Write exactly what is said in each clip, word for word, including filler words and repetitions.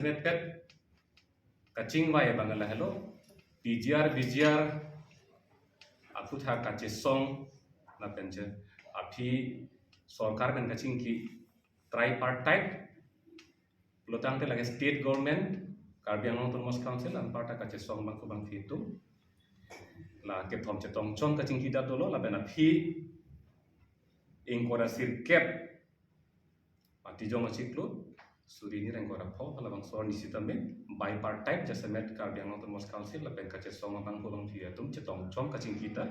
Jasemet pet kachingvai abang lahelo, P G R, V G R aphuthak kachesong lapen che aphi sorkar pen kachingki tripartite pulotangte lake state government, Karbi Anglong Autonomous Council anparta kachesong abangphu abangphi atum. La kethom chetongchom kachingki ta dolo lapen aphi ingkoi ra sirkep Matijong achiklo, suri hini ra ingkoi ra pho, halabangso arni sitame bipartite jasemet Karbi Anglong Autonomous Council lapen kachesong abangphu abangphi atum chetongchom kachingki ta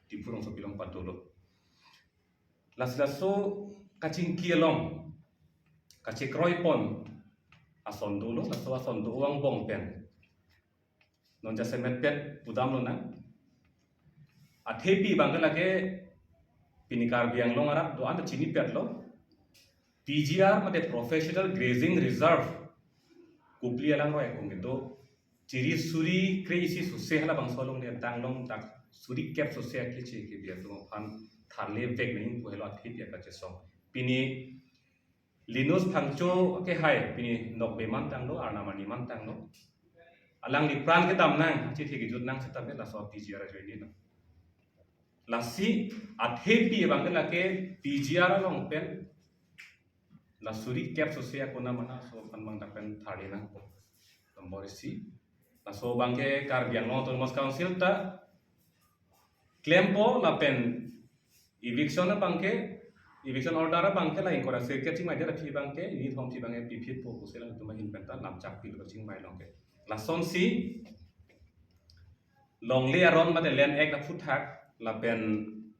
Diphu rongsopi along padolo. Lasi laso kachingki along kachekroi pon ason dolo, laso ason do-o angbong pen non jasemet pet pudam lonang. Athepi abangke lake pini Karbi Anglong arat do-an ta chinipetlo. P G R mate Professional Grazing Reserve Kopili alangroi akung kedo chiri suri kre-isi sose halabangso alongle tang long dak suri kep sose akeche kebi atum aphan tharle vek nangji pu helo athepi akachesong. Pini Linus Phangcho ke hai, pini nokbe mantanglo, arnam arni mantanglo. Alangli pran kedam nang, achithi kejut nang sitame laso P G R ajoinelo. Lasi athepi abangke lake P G R along pen la suri kep sose akona mana so aphan abang dak pen tharle nangpo. Nombor isi. Laso abangke Karbi Anglong Autonomous Council ta klempo lapen eviction abangke, eviction order abangke la ingkoi ra sirkep chingvai det aphi abangke, nithom aphi abangke piphitpo pusi alangtum ahin pen ta lamchak pilo chingvai longke. Lasonsi longle aron mate Land Act aphuthak lapen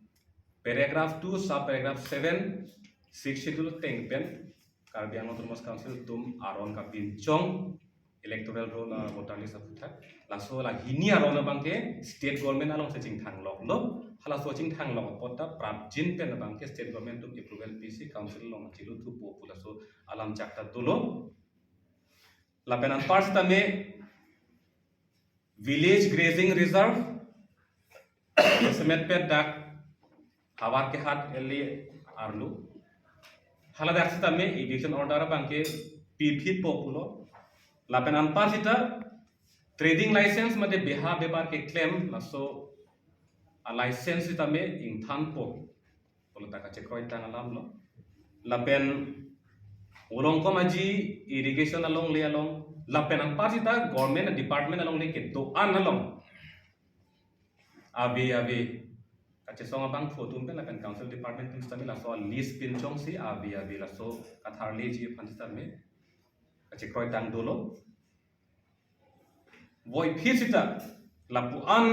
paragraph two, sub paragraph seven, Sixth Schedule ateng pen Karbi Anglong Autonomous Council atum aron kapinchong electoral roll, ah, voter list aphuthak. Laso la hini aron abangke state government alongsi chingthangloklo. Halaso chingthanglok apot ta prapjin pen abangke state government atum approval pisi council along chiluthupo pu laso alamchak ta dolo. Lapen anpar sitame Village Grazing Reserve jasemet pet dak Havar Kehat L A arlo. Haladak sitame eviction order abangke piphitpo pulo. Lapen anpar sita trading license mate beha bepar keklem laso a license sitame ingthanpo pulo ta kachekroitang alamlo. Lapen Volongkom Aji irrigation alongle along, lapen anpar sita government department alongle kedo-an along ave ave kachesong abangphu atum pen lapen council department atum sitame laso list pinchongsi ave ave laso katharleji aphan sitame kachekroitang dolo. Voiphit sita lapu-an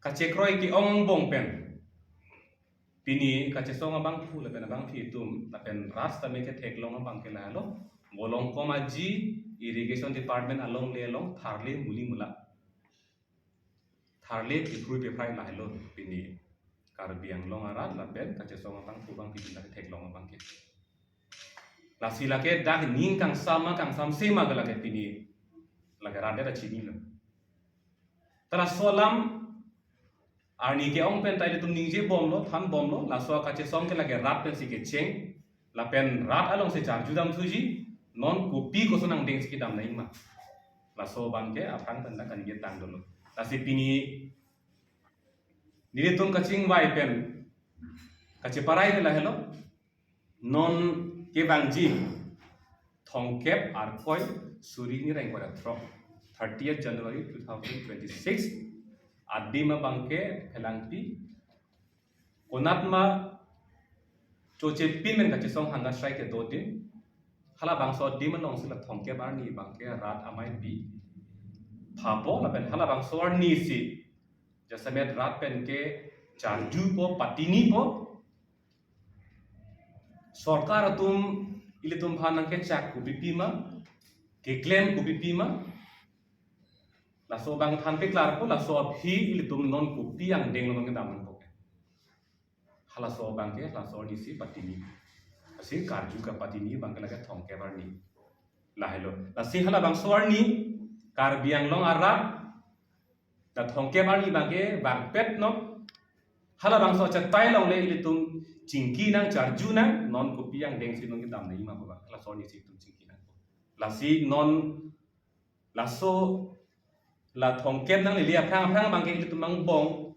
kachekroi ke-ong angbong pen pini kachesong abangphu lapen abangphi atum lapen rat sitame ketheklong abangke lahelo, Volongkom Aji irrigation department alongle along tharle muli mula, tharle piphru piphrai lahelo pini Karbi Anglong arat lapen kachesong abangphu abangphi atum ketheklong abangke. Lasi lake dak ning kangsam ma kangsamse ma ke lake pini lake rat det ta chinilo. Ta laso alam arni ke-ong pen ta ilitum ningjebomlo, thanbomlo, laso kachesong ke lake rat pensi kecheng, lapen rat alongsi charju damthuji, non kopi koson angdengsi kedam nangji ma. Laso abangke aphrang pen ta kaningjetang dolo. Lasi pini nelitum kachingvai pen kacheparai ke lahelo, non kevangji Thomkep Arkoi suri hini ra ingkoi ra throk, thirtieth January two thousand twenty-six, adim abangke Phelangpi, konatma choche pin pen kachesong hunger strike kedo adim, halabangso adim alongsi la Thomkep arni abangke rat amei pi phapo lapen halabangso arnisi jasemet rat pen kecharjupo, patinipo. Sorkar atum ilitum aphan nangkechak kopi pima, keklem kopi pima, laso abang than peklarpo, laso aphi ilitum non kopi angdeng lo kedam nangpo ke. Halaso abangke, halaso arnisi patini. Lasi karju kapatini abangke lake Thomkep arni. Lahelo. Lasi halabangso arni Karbi Anglong arat ta Thomkep arni abangke bangpet non. Halabangso achatai alongle ilitum chingki nang, charju nang, non kopi angdengsi non kedam nangji ma pu abang. Halaso arnisi itum chingki nangpo. Lasi non laso la thomkep nanglele aphrang aphrang abangke ilitum angbong,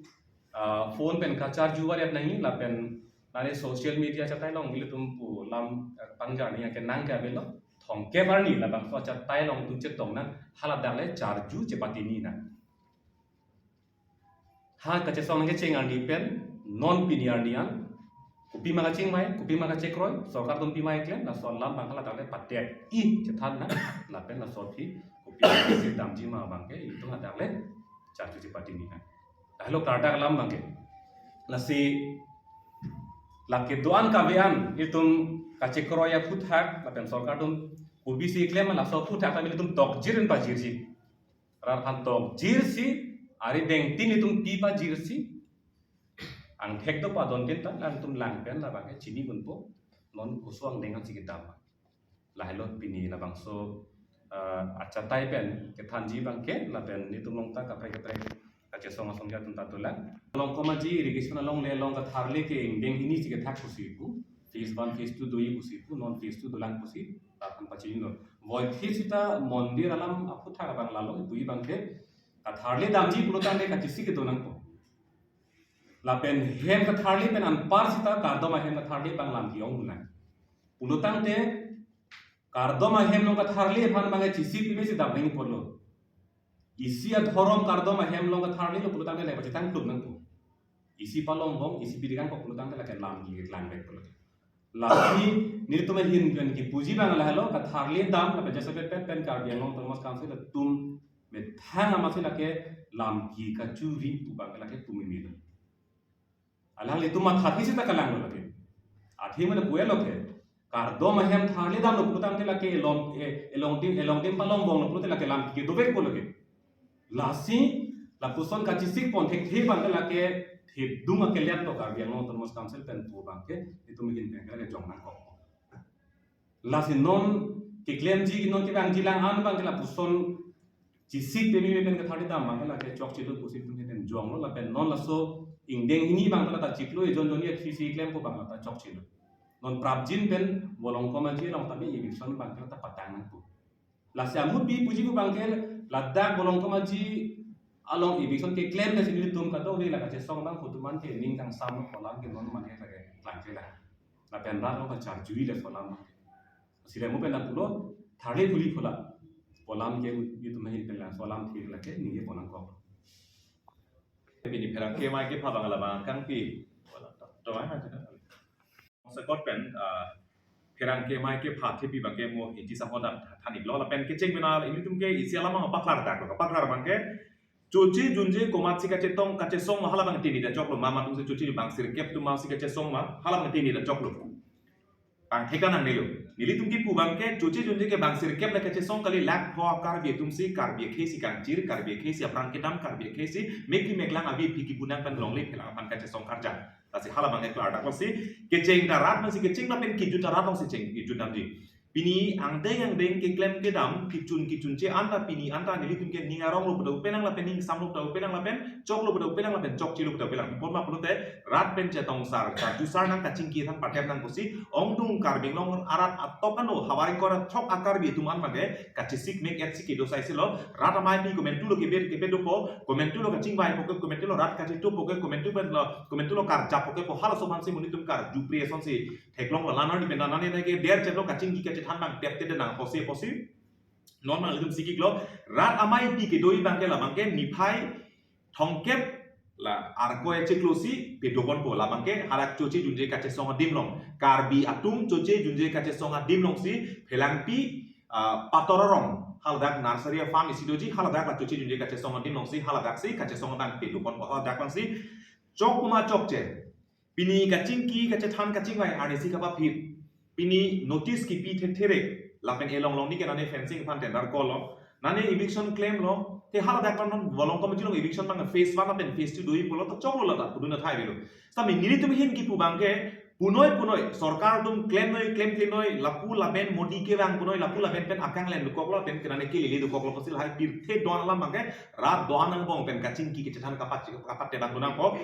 ah, phone pen kacharju variat nangji lapen nane social media chatai along ilitum pu lam, eh, pangjar ni ake nang ke avelo. Thomkep arni labangso achatai along tum chetong nang, haladak le charju chepatini nang. Ha kachesong nangkecheng arni pen non pini arni an kopima kachingvai, kopima kachekroi, sorkar atum pima keklem, laso alam abang haladak le padet-i chethan nang, lapen laso aphi kopima kachedamji ma abangke ilitum hadak le charju chepatini nang. Lahelo klardak alam abangke. Lasi lake do-an kave-an ilitum kachekroi aphuthak lapen sorkar atum kopisi keklem, laso aphuthak ta ilitum tokjir pen pajirji. Rat aphan tokjirsi, ari dengtin ilitum pi pajirsi, angthek do padontin ta, latum lang pen labangke chini gunpo, non koso angdeng ansi kedam. Lahelo pini labangso, eh, achatai pen kethanji abangke, lapen nelitum along ta kaprek kaprek kachesong asong atum ta dolang. Volongkom Aji irrigation along le along katharle ke ingdeng hini si kethak pusi pu, phase one, phase two doji pusi pu, non phase two dolang pusi, lapen pachinilo. Voiphit sita mondir alam aphuthak abang lalo, ipuji abangke katharle damji pulotangte kachesik kedo nangpo. Lapen hem katharle pen anpar sita kardom ahem katharle abang lam ke-ong nang. Pulotangte kardom ahem along katharle aphan abangke chesik pime si dam nangji apotlo. Isi adhorom kardom ahem along katharlelo pulotangte le pachetang tuk nangpo. Isi palong bong, isi bidi kangkok pulotangte lake lam ke keklang vek pulo. Lasi nelitum ahin pen kipuji abang lahelo, katharle dam, lapen jasemet pet pen Karbi Anglong Autonomous Council atum methang amatsi lake lam ke kachuri pu abang lake tumimilo. Alanglitum mathathek sita kalanglo lake. Athe mane puelo ke. Kardom ahem tharle damlo pulotangte lake elong, eh, elongdim, elongdim palong bonglo pulote lake lam ke dovek pulo ke. Lasi lapuson kachesik pon thekthe abangke lake thepdung akelet lo Karbi Anglong Autonomous Council pen pu abangke itum ahin pen ke lake jong nangkok. Lasi non keklemji, non kevangji lang an abangke lapuson chesik pememe pen katharle dam abangke lake chokchelo pusi itum ahin pen jonglo lapen non laso ingdeng hini abang ta chiklo ejon jonni athisi klempo abang ta chokchelo. Non prapjin pen Volongkom Aji along tame eviction abangke ta patang nangpo. Lasi amupi puji pu abangke ladak Volongkom Aji along eviction keklem nangsi nelitum kadokave la kachesong abang photo man ke ning kangsam lo pu alam ke non mane lake klangkle la. Lapen rat along kacharjui le pu alam. Sila mo pen pulo tharle puli pula. Pu alam ke itum ahin pen laso alam thir lake ningje pon nangkok. Pini pherangke amei kepha abang labang kangpi. Pu alam to, to ai na jena. Masa kot pen, ah, pherangke amei kepha thepi abangke mo inti sampo dan thanik lo lapen kecheng penal ilitum ke isi alam abang paklar dak lo, paklar abangke choche junje komatsi kachetong kachesong ma hala abang tini da choklo, mama atumsi choche bang sirkep atum masi kachesong ma hala abang tini da choklo. Pangthek ta nangnelo. Nelitum kipu abangke choche junje ke bang sirkep le kachesong kali, lak pho Karbi atumsi, Karbi akhei si kangchir, Karbi akhei si aphrang kedam, Karbi akhei si mekri meklang avi aphi kipu nang pen longle phelang aphan kachesong karjang. Lasi hala abangke klardak lo si kecheng ta rat masi kecheng lapen kejut ta rat alongsi cheng kejut damji. Pini angdeng angdeng keklem kedam kechun kechun che anta pini anta nelitum ke ning arong lo pu ta upenang lapen ning sam lo pu ta upenang lapen choklo pu ta upenang lapen chokchelo pu ta upenang. Pi apot ma pulote rat pen chetongsar, charjusar nang, kachingki than patem nang pusi ongdung Karbi Anglong arat atok ano havar ingkoi ra thok a-Karbi atum an mane kachesik mek et si kedo sai selo. Rat amei pi komantu lo kebet kebet dopo, komantu lo kachingvai po ke, komantu lo rat kachetup po ke, komantu pen lo, komantu lo karjap po ke pu halaso aphansi monit atum karjupre asonsi theklong lo, la nani pen nani neke der chetlo kachingki kachethan abang tep tep nang pusi pusi. Non nanglitum sikiklo, rat amei pi kedoji abangke labangke niphai thomkep la Arkoi achiklo si pedopon po, labangke hadak choche junje kachesong adim along. Karbi atum choche junje kachesong adim alongsi phelangpi, ah, pator arong haladak nursery farm isi doji, haladak la choche junje kachesong adim alongsi haladak si kachesong abang pedopon po, haladak abangsi chok kuma chokche. Pini kachingki kachethan kachingvai arnisi kapaphit. Pini notice kipi thekthe re. Lapen elong long ni ke nane fencing aphan tender call lo. Nane eviction klemlo. Te haladak non Volongkom Aji along eviction abang phase one lapen phase two doji pulo to choklo ladak pudun athai avelo. Sami nelitum ahin kipu abangke punoi punoi sorkar atum klemnoi klemklenoi lapu lapen Modi kevang punoi lapu lapen pen akanglen dokoklo lapen ke nane kelele dokoklo pusi lahai pirthe do-an alam abangke rat do-an angbong pen kachingki kachethan kapat kapat tebak do nangpo.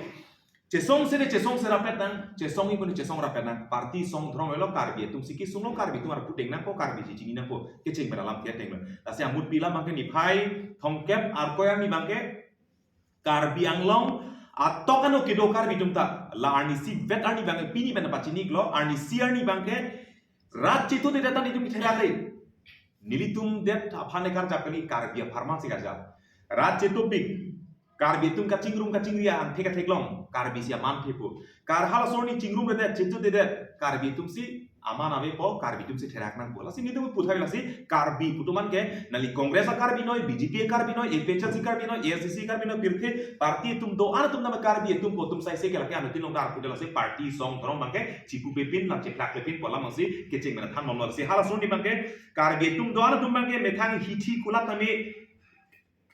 Chesong sere chesong sera pet nang, chesong imun chesong ra pet nang, party song dhorom lo Karbi atum si kesung lo, Karbi atum arpu deng nangpo, Karbi si chini nangpo, kecheng pen alam tiat deng lo. Lasi amut pila abangke niphai thomkep Arkoi arni abangke Karbi Anglong atok ano kedo Karbi atum ta la arnisi vet arni abangke pini pen pachini lo, arnisi arni abangke rat chetu de data nitum thera re. Nelitum det aphan karjap kali, Karbi apharman si karjap. Rat chetupik, Karbi atum kachingrum kachingri an thek theklong, Karbi si aman thepo. Kar halaso arni chingrumredet, chetudedet, Karbi atum si aman avepo, Karbi atum si therak nangpo. Lasi nelitum puthai lasi, Karbi pu atum abangke, nangli Congress a Karbi noi, B J P a Karbi noi, A P H L C Karbi noi, A S D C Karbi noi, pirthe party atum do-an atum nama Karbi atum pu atum sai se ke lake anuttin along dar pude lasi party song dhorom abangke, chipu pepin, lang cheplak pepin, pu alam si kecheng pen than mom lo. Lasi halaso arni abangke, Karbi atum do-an atum abangke methang hithi kulat tame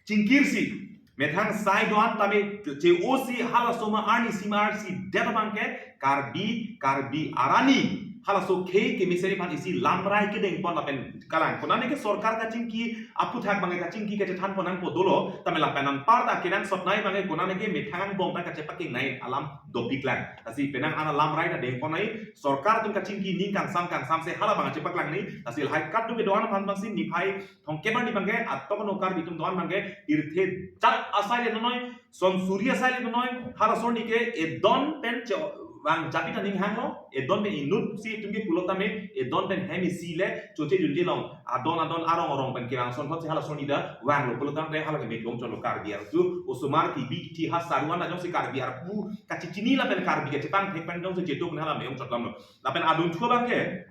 chingkirsi, methang sai do-an tame che-osi, halaso ma arnisi ma arsi det abangke Karbi, Karbi arni halaso khei kemesen aphan isi lamrai kedeng pon lapen kalang. Konane ke sorkar kachingki aputhak abangke kachingki kachethan pon nangpo dolo, tame lapen anparta kenangsot nai abangke konane ke methang angbong ta kachepaking nai alam dopik lang. Lasi penang ana lamrai ta deng pon nai, sorkar atum kachingki ning kangsam kangsam se hala abang chepaklang ni. Lasi lahai kaduk kedo-an aphan abangsi niphai thomkep arni abangke atok ano Karbi atum do-an abangke pirthe jat asai le nonoi, son suri asai le nonoi, halaso arni ke edon pen che vang japi ta ning hanglo, edon pen inut si itum ke pulo tame, edon pen hem isi le choche junje long, adon adon arong arong pen kevang son thot si halaso arni ta vanglo pulo tangte hala ke me long chotlo Karbi arpu, osomar kibi kithi ha saruan ajong si Karbi arpu kachichini lapen Karbi kachepangthek pen jong si chetu hala me long chotlo. Lapen adun thu abangke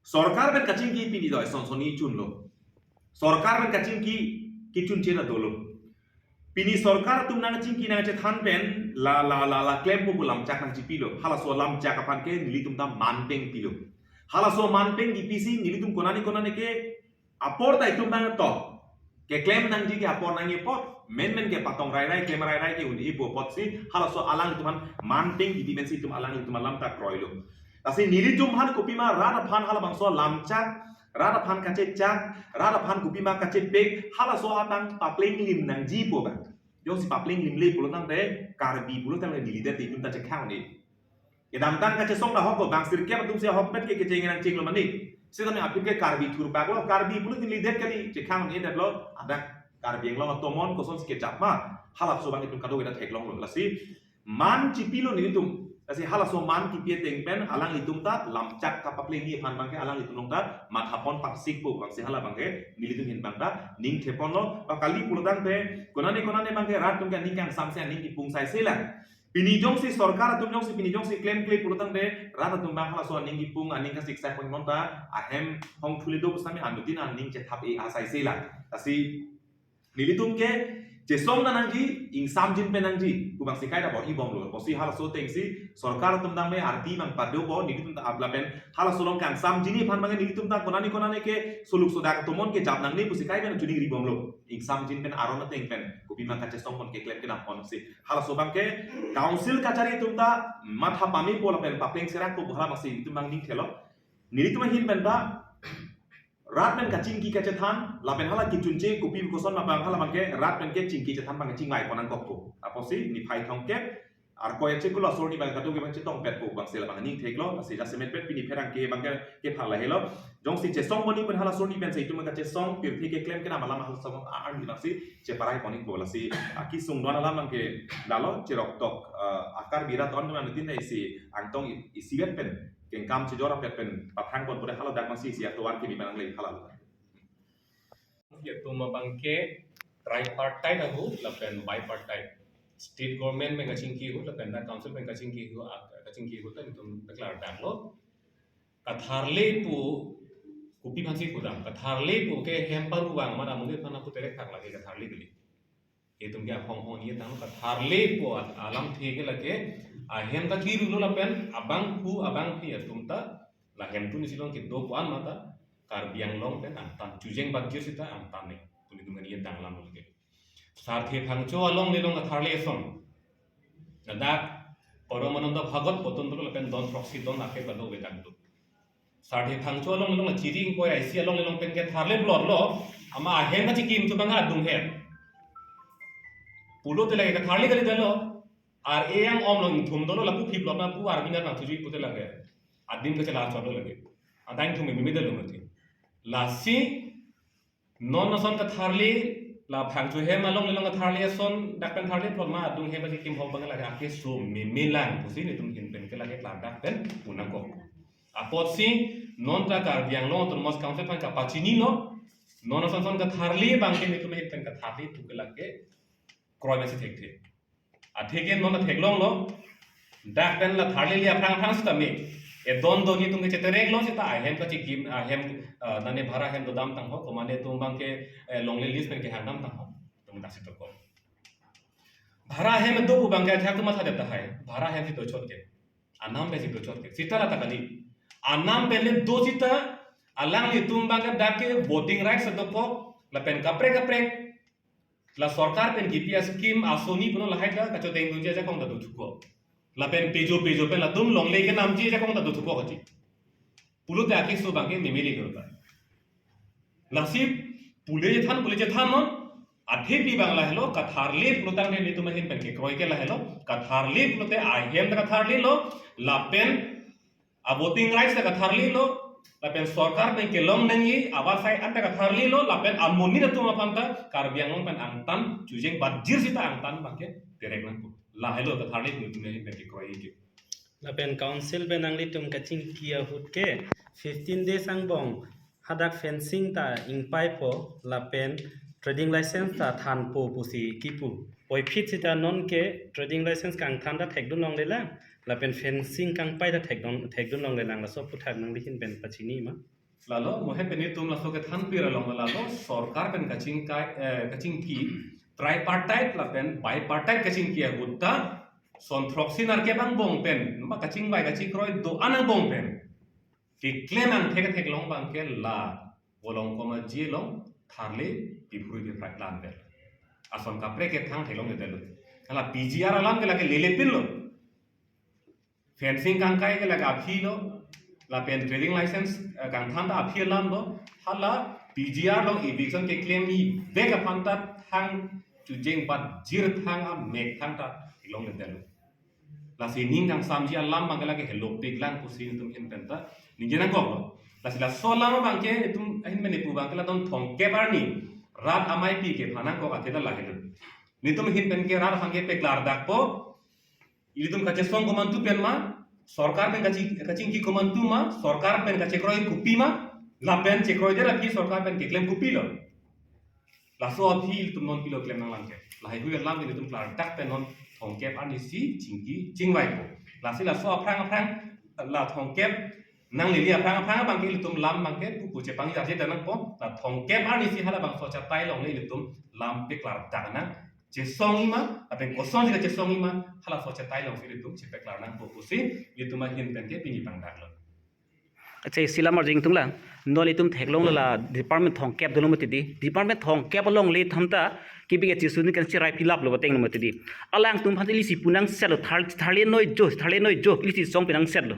sorkar pen kachingki pini doi son sonni chunlo. Sorkar pen kachingki kichun chena dolo. Pini sorkar atum nangchingki nangchethan pen la la la la klempo pu lamchak nangchipilo. Halaso lamchak aphan ke nelitum ta manpeng pilo. Halaso manpeng kipisi nelitum konane konane ke apor ta itum abang to keklem nangji ke apor nangji apot, menmen ke patong rairai, klem rairai ke un-e pu apotsi halaso alanglitum aphan manpeng kipi pensi itum alanglitum alam ta kroilo. Lasi nelitum aphan kopima rat aphan halabangso lamchak, rat aphan kachechak, rat aphan kopima kachepek, halaso abang papleng lim nangji pu abang. Jongsi papleng limle pulo tangte Karbi pulo tangte neli det itum ta chekhang ni. Kedamtang kachesong ta ahok lo, bang sirkep atum si ahokpet ke kecheng nangchenglo mane. Setame aphi ke Karbi thurpak lo, Karbi pulo tin neli det kali, chekhang ni-edetlo, adak Karbi Anglong atomon kosonsi kejap ma, halabangso abang itum kadokave ta theklonglo. Lasi man chipilo nelitum. Lasi halaso man kipi ateng pen alanglitum ta lamchak kapaplengji aphan abangke alanglitum along ta mathapon parsik pu abangsi hala abangke nelitum ahin abang ta ning theponlo. Ba kali pulo tangte konane konane abangke rat atum ke aning kangsam se aning kipung sai se lang. Pini jongsi sorkar atum jongsi pini jongsi klemkle pulo tangte rat atum abang halaso aning kipung aning kasik sai pon non ta ahem hong thule do pusitame anuttin aning chethap-e asai se lang. Lasi nelitum ke chesong ta nangji, ingsamjin pen nangji pu abangsi kaita bor-i bomlo. Pusi halaso atengsi sorkar atum dam me arti mang padopo, nelitum ta apla pen halaso along kangsamjinji aphan abangke nelitum ta konane konane ke suluk sodak atomon kejap nangne pusi kai pen chuning ri bomlo. Ingsamjin pen aron ateng pen kopima kachesong pon keklem kedam ponsi halaso abangke council kachari atum ta matha pame po lapen papleng serak po hala abangsi nelitum abang ning thelo. Nelitum ahin pen ta rat pen kachingki kachethan, lapen hala kichunche kopi koson ma abang hala abangke rat pen ke chingki chethan abang chinglai pon nangkokpo. Apotsi niphai thomkep Arkoi achekulo aso arni abang kadokave abang chetongpetpo abangsi labang ning theklo, lasi jasemet pet pini pherangke abangke kepha lahelo. Jongsi chesong boni pen halaso arni pensi itum kachesong, pirthe keklem kedam alam halaso arni abangsi cheparai pon ikpo, lasi akesung do-an alam abangke dalo cherok tok, eh, a Karbi rat atum anuttin ta isi angtong i-, isivet pen kengkam chejor apet pen paphrang pon pura hala dak masi isi atovar kimi manang le hala. Ya atum abangke tripartite ahut lapen bipartite. State government pen kachingki ahut lapen dak council pen kachingki ahut, ah, kachingki ahut ta itum deklar danglo. Katharle pu kopi aphansi pudam. Katharle pu ke hem paru vang amat amonit aphan apu terek thak lake katharle kali. Itum ke ahong hong ni tang katharle pu alam thek ke lake ahem ta kiru lo lapen abangphu abangphi atum ta lahem tun isi along kedo pu an mata Karbi Anglong pen angtan chujeng bajir sita angtan ne tuni tum ni tang lam lo ke. Sarthe Phangcho along le long katharle ason. Ladak Paramananda Bhagat pu atum dolo lapen don proxy don ake bado wedang tu. Sarthe Phangcho along long chiri ingkoi aisi along long pen ke tharle plot lo, ama ahem na chikim chu bang adung he. Pulote lake katharle kali dalo. Ar-e yang om long ingthum dolo, lapu phip lok na pu army na nang thuji pute lage. Adim ke chelar cholo lage. Adang thum mimi delo mati. Lasi non ason katharli, la phangcho hem along lelong katharli ason, dak pen tharli plot ma adung hem aji kim hok bang lage, ake so mimi lang pusi netum ahin pen ke lage klardak pen pu nangkok. Apotsi non ta Karbi Anglong Autonomous Council aphan kapachinilo, non ason son katharli abang ke netum ahin pen katharli pu ke lage kroi masi thekthe. Atheke non ta theklonglo, dak pen la tharlili aphrang aphrang sitame, e don don netum ke chetereklo sita ahem kachikim, ahem, eh, nane bhara hem dodam tangho, komane atum abang ke, eh, longle list pen kehang dam tangho. Tum dak sitokok. Bhara hem do pu abang ke ajak tum matha det tahai. Bhara hem si dochot ke. Anam pen si dochot ke. Sita la ta kali. Anam pen le do sita, alanglitum abang ke dak ke voting rights dokok, lapen kaprek kaprek la sorkar pen kipi a-scheme asoni puno lahai ta kachoteng dunji ajakong ta dothuko. Lapen pejo pejo pen latum longle kenamji ajakong ta dothuko kachi. Pulote akeso abang ke memele kerta. Lasi pule chethan, pule chethan non, athepi abang lahelo, katharli pulotangte netum ahin pen kekroi ke lahelo, katharli pulote ahem ta katharlilo, lapen a-voting rights ta katharlilo, lapen sorkar pen kelong nangji, avarsai an ta katharlilo, lapen amonit atum aphan ta Karbi Anglong pen angtan, chojeng batjir sita angtan abang ke terek nangpo. Lahelo katharli netum ahin pen kekroi ke. Lapen council pen nanglitum kachingki ahut ke fifteen days angbong hadak fencing ta ingpaipo lapen trading license ta thanpo pusi kipu. Puvoiphit sita non ke trading license kangthan ta thekdun longlelang, lapen fencing kangpai ta thekdun, thekdun longlelang, laso aphuthak nangli ahin pen pachini ma? Lalo, mo hem pen netum laso kethan pir along lalo, sorkar pen kachingkai, eh, kachingki, tripartite lapen bipartite kachingki ahut ta, son throksi nerkep angbong pen, ma kachingvai kachingkroi do-an angbong pen keklem angthek theklong abang ke la Volongkom aji along tharli piphru piphra klam pen. Ason kaprek kethang theklongledetlo. Hala P G R alam ke lake lelepinlo. Fencing kangkai ke lake aphilo. Lapen trading license, eh, kangthan ta aphi alamlo. Hala P G R along eviction keklemji vek aphan ta thang chojeng batjir thang amek thang ta theklongledetlo. Lasi ning kangsamji alam abang ke lake helopik lang pusi netum ahin pen ta ningje nangkoklo. Lasi laso alam abang ke netum ahin pen nepu abang ke la don thomkep arni rat amei pi kepha nangkok athe ta lahelo. Netum ahin pen ke rat aphan ke peklardakpo. Ilitum kachesong komantu pen ma, sorkar pen kachi-, kachingki komantu ma, sorkar pen kachekroi kopi ma, lapen chekroidet aphi sorkar pen keklem kopilo. Laso aphi ilitum non pilo klem nanglang ke. Lahai hui alam ke ilitum klardak pen non thomkep arnisi chingki chingvaipo. Lasi laso aphrang aphrang la thomkep nanglele aphrang aphrang abang ke ilitum lam abang ke pupu chepangjarje ta nangpo. La thomkep arnisi halabangso achatai along le ilitum lam peklardak nang. Chesongji ma, lapen kosonsi kachesongji ma, halaso achatai alongsi ilitum chepeklar nangpo pusi ilitum ahin pen ke pini pangdaklo. Accha, isi lam arju ingtunglang. Non itum theklonglo la department thomkep dolo mati di. Department thomkep along le thamta kipi ke chisu ni kan chirai pilaplo batenglo mati di. Alangtum aphan ilisi pu nangsetlo, thar-, tharle noi jo, tharle noi jo, ilisi song pi nangsetlo.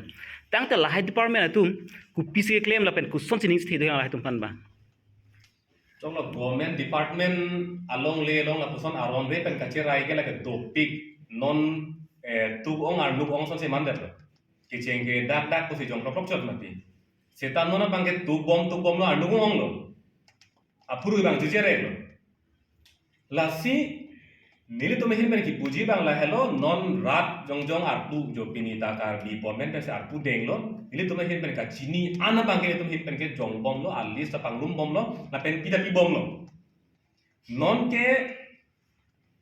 Tangte lahai department atum kopisi keklem lapen kosonsi ning sthi do lahai atum aphan ba. Chonglo government department along le along lapuson aron re pen kacherai ke lake dopik non, eh, tuk ong arnuk ong sonsi mandetlo. Kecheng ke dak dak pusi jongklok klok chot mati. Seta non abang ke tuk bom tuk bomlo, arnuk onglo. Apuru abang chucherelo. Lasi nelitum ahin pen kipuji abang lahelo, non rat jongjong arpu jo pini ta Karbi department pensi arpu denglo. Nelitum ahin pen kachini an abang ke nelitum ahin pen ke jongbomlo, a-list ta pangrumbomlo, lapen pi ta pibomlo. Non ke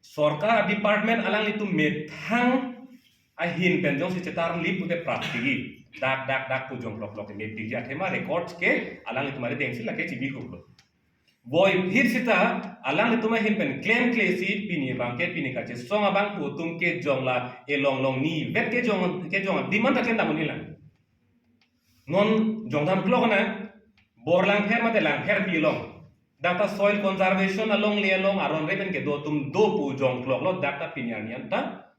sorkar department alanglitum methang ahin pen jongsi chetarlip pute praptigi. Dak dak dak pu jongklok klok mepikji athema records ke alanglitum ari dengsi lake chibikuklo. Puvoiphit sita alanglitum ahin pen klemklesi pini abang ke pini kachesong abang pu atum kejong la elong long ni vet kejong kejong demand ta klem dam un-elang. Non jongdam klok na bor Langpher mate Langpherpi along. Dak ta soil conservation along le along aron re pen kedo atum do pu jongkloklo, dak ta pini arni an ta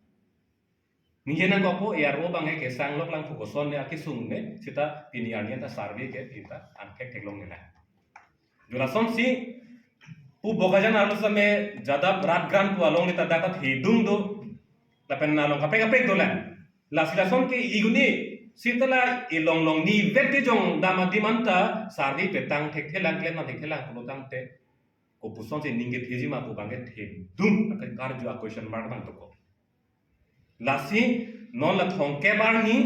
ningje nangkokpo, A R O abang ke kesanglok lang pu koson ne akesung ne sita pini arni an ta survey ke pini ta angthek theklongle lang. Jo lasonsi pu Bokajan arlo same jadap rat grant pu along le ta dak ta thedung do. Lapen along kaprek kaprek dolang. Lasi lason ke iguni sitala ilong long ni vet kejong dam adim anta sarvi petang thekthelang, klemnang thekthelang pulo tangte, kopusonsi ning kethejima pu abangke thedung, ake karju a question mark abang toko. Lasi non la thomkep arni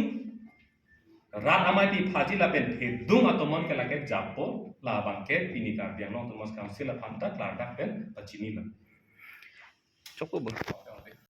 rat amei pi phaji lapen thedung atomon ke lake japo, labangke pini Karbi Anglong Autonomous Council aphan ta klardak pen pachinilo. Chokpo bo.